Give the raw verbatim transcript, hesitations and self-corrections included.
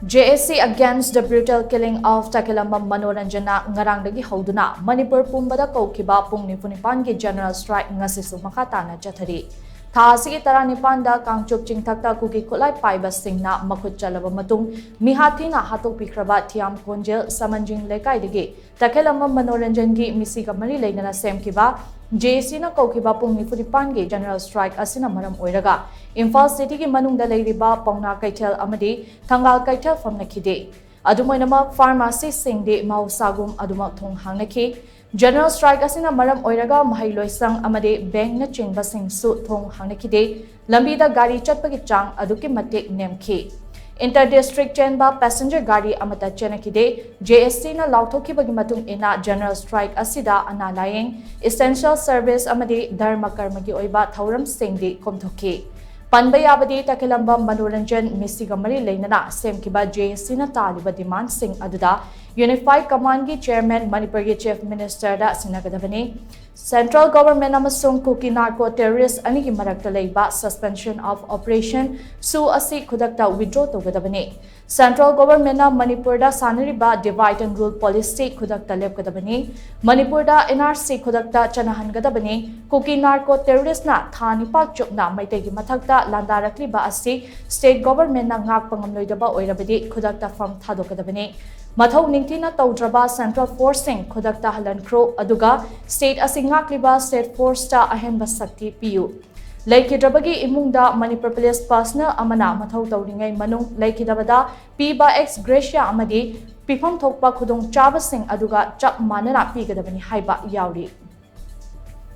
J A C against the brutal killing of ꯇꯈꯦꯜꯂꯝꯕꯝ ꯃꯅꯣꯔꯟꯖꯟꯅ ꯉꯔꯥꯡꯗꯒꯤ ꯍꯧꯗꯨꯅ ꯃꯅꯤꯄꯨꯔ ꯄꯨꯝꯕꯗ ꯀꯧꯈꯤꯕ ꯄꯨꯡ ꯅꯤꯐꯨ ꯅꯤꯄꯥꯟꯒꯤ general strike ꯉꯁꯤꯁꯨ ꯃꯈꯥ ꯇꯥꯅ ꯆꯠꯊꯔꯤ꯫ ꯊꯥ ꯑꯁꯤꯒꯤ ꯇꯔꯥꯅꯤꯄꯥꯟꯗ ꯀꯥꯡꯆꯨꯞ ꯆꯤꯡꯊꯛꯇ ꯀꯨꯀꯤ ꯈꯨꯠꯂꯥꯏ ꯄꯥꯏꯕꯁꯤꯡꯅ ꯃꯈꯨꯠ ꯆꯠꯂꯕ ꯃꯇꯨꯡ ꯃꯤꯍꯥꯠ ꯊꯤꯅ ꯍꯥꯠꯇꯣꯛꯄꯤꯈ꯭ꯔꯕ ꯊꯤꯌꯥꯝ ꯀꯣꯟꯖꯦꯜ ꯁꯃꯟꯖꯤꯡ ꯂꯩꯀꯥꯏꯗꯒꯤ ꯇꯈꯦꯜꯂꯝꯕꯝ ꯃꯅꯣꯔꯟꯖꯟꯒꯤ ꯃꯤꯁꯤꯒ ꯃꯔꯤ ꯂꯩꯅꯅ ꯁꯦꯝꯈꯤꯕ J A Cꯅ ꯀꯧꯈꯤꯕ ꯄꯨꯡ ꯅꯤꯐꯨ ꯅꯤꯄꯥꯟꯒꯤ general strike ꯑꯁꯤꯅ ꯃꯔꯝ ꯑꯣꯏꯔꯒ ꯏꯝꯐꯥꯜ cityꯒꯤ ꯃꯅꯨꯡꯗ ꯂꯩꯔꯤꯕ ꯄꯥꯎꯅꯥ ꯀꯩꯊꯦꯜ ꯑꯃꯗꯤ ꯊꯪꯒꯥꯜ ꯀꯩꯊꯦꯜ ꯐꯝꯅꯈꯤꯗꯦ꯫ ꯑꯗꯨꯝ ꯑꯣꯏꯅꯃꯛ, pharmacyꯁꯤꯡꯗꯤ ꯃꯍꯧꯁꯥꯒꯨꯝ ꯑꯗꯨꯃꯛ ꯊꯣꯡ ꯍꯥꯡꯅꯈꯤ꯫ General strike ꯑꯁꯤꯅ ꯃꯔꯝ ꯑꯣꯏꯔꯒ ꯃꯍꯩꯂꯣꯏꯁꯪ ꯑꯃꯗꯤ bankꯅꯆꯤꯡꯕꯁꯤꯡꯁꯨ ꯊꯣꯡ ꯍꯥꯡꯅꯈꯤꯗꯦ꯫ ꯂꯝꯕꯤꯗ ꯒꯥꯔꯤ ꯆꯠꯄꯒꯤ ꯆꯥꯡ ꯑꯗꯨꯛꯀꯤ ꯃꯇꯤꯛ ꯅꯦꯝꯈꯤ꯫ Inter district ꯆꯦꯟꯕ passenger ꯒꯥꯔꯤ ꯑꯃꯠꯇ ꯆꯦꯟꯅꯈꯤꯗꯦ꯫ J A Cꯅ ꯂꯥꯎꯊꯣꯛꯈꯤꯕꯒꯤ ꯃꯇꯨꯡ ꯏꯟꯅ, general strike ꯑꯁꯤꯗ ꯑꯅꯥ ꯂꯥꯌꯦꯡ, essential service ꯑꯃꯗꯤ ꯙꯔꯃ ꯀꯔꯃꯒꯤ ꯑꯣꯏꯕ ꯊꯧꯔꯝꯁꯤꯡꯗꯤ ꯀꯣꯝꯊꯣꯛꯈꯤ꯫ ꯄꯟꯕ ꯌꯥꯕꯗꯤ, ꯇꯈꯦꯜꯂꯝꯕꯝ ꯃꯅꯣꯔꯟꯖꯟ ꯃꯤꯁꯤꯒ ꯃꯔꯤ ꯂꯩꯅꯅ ꯁꯦꯝꯈꯤꯕ J A Cꯅ ꯇꯥꯜꯂꯤꯕ demandꯁꯤꯡ ꯑꯗꯨꯗ Unified Commandꯒꯤ chairman, ꯃꯅꯤꯄꯨꯔꯒꯤ chief ministerꯗ ꯁꯤꯟꯅꯒꯗꯕꯅꯤ꯫ Central government ꯑꯃꯁꯨꯡ ꯀꯨꯀꯤ narco terrorist ꯑꯅꯤꯒꯤ ꯃꯔꯛꯇ ꯂꯩꯕ suspension of operation, SoO ꯑꯁꯤ ꯈꯨꯗꯛꯇ withdraw ꯇꯧꯒꯗꯕꯅꯤ꯫ Central governmentꯅ ꯃꯅꯤꯄꯨꯔꯗ ꯁꯥꯟꯅꯔꯤꯕ divide and rule policy ꯈꯨꯗꯛꯇ ꯂꯦꯞꯀꯗꯕꯅꯤ꯫ ꯃꯅꯤꯄꯨꯔꯗ N R C ꯈꯨꯗꯛꯇ ꯆꯠꯅꯍꯟꯒꯗꯕꯅꯤ꯫ ꯀꯨꯀꯤ narco terroristꯅ ꯊꯥ ꯅꯤꯄꯥꯟ ꯆꯨꯞꯅ ꯃꯩꯇꯩꯒꯤ ꯃꯊꯛꯇ ꯂꯥꯟꯗꯥꯔꯛꯂꯤꯕ ꯑꯁꯤ state governmentꯅ ꯉꯥꯛꯄ ꯉꯝꯂꯣꯏꯗꯕ ꯑꯣꯏꯔꯕꯗꯤ ꯈꯨꯗꯛꯇ ꯐꯝ ꯊꯥꯗꯣꯛꯀꯗꯕꯅꯤ꯫ ꯃꯊꯧ ꯅꯤꯡꯊꯤꯅ ꯇꯧꯗ꯭ꯔꯕ central forceꯁꯤꯡ ꯈꯨꯗꯛꯇ ꯍꯜꯍꯟꯈ꯭ꯔꯣ, ꯑꯗꯨꯒ state ꯑꯁꯤ ꯉꯥꯛꯂꯤꯕ state forceꯇ ꯑꯍꯦꯟꯕ ꯁꯛꯇꯤ ꯄꯤꯌꯨ꯫ ꯂꯩꯈꯤꯗ꯭ꯔꯕꯒꯤ ꯏꯃꯨꯡꯗ ꯃꯅꯤꯄꯨꯔ police personnel ꯑꯃꯅ ꯃꯊꯧ ꯇꯧꯔꯤꯉꯩ ꯃꯅꯨꯡ ꯂꯩꯈꯤꯗꯕꯗ ꯄꯤꯕ ex gratia ꯑꯃꯗꯤ ꯄꯤꯐꯝ ꯊꯣꯛꯄ ꯈꯨꯗꯣꯡꯆꯥꯕꯁꯤꯡ ꯑꯗꯨꯒ ꯆꯞ ꯃꯥꯟꯅꯅ ꯄꯤꯒꯗꯕꯅꯤ ꯍꯥꯏꯕ ꯌꯥꯎꯔꯤ꯫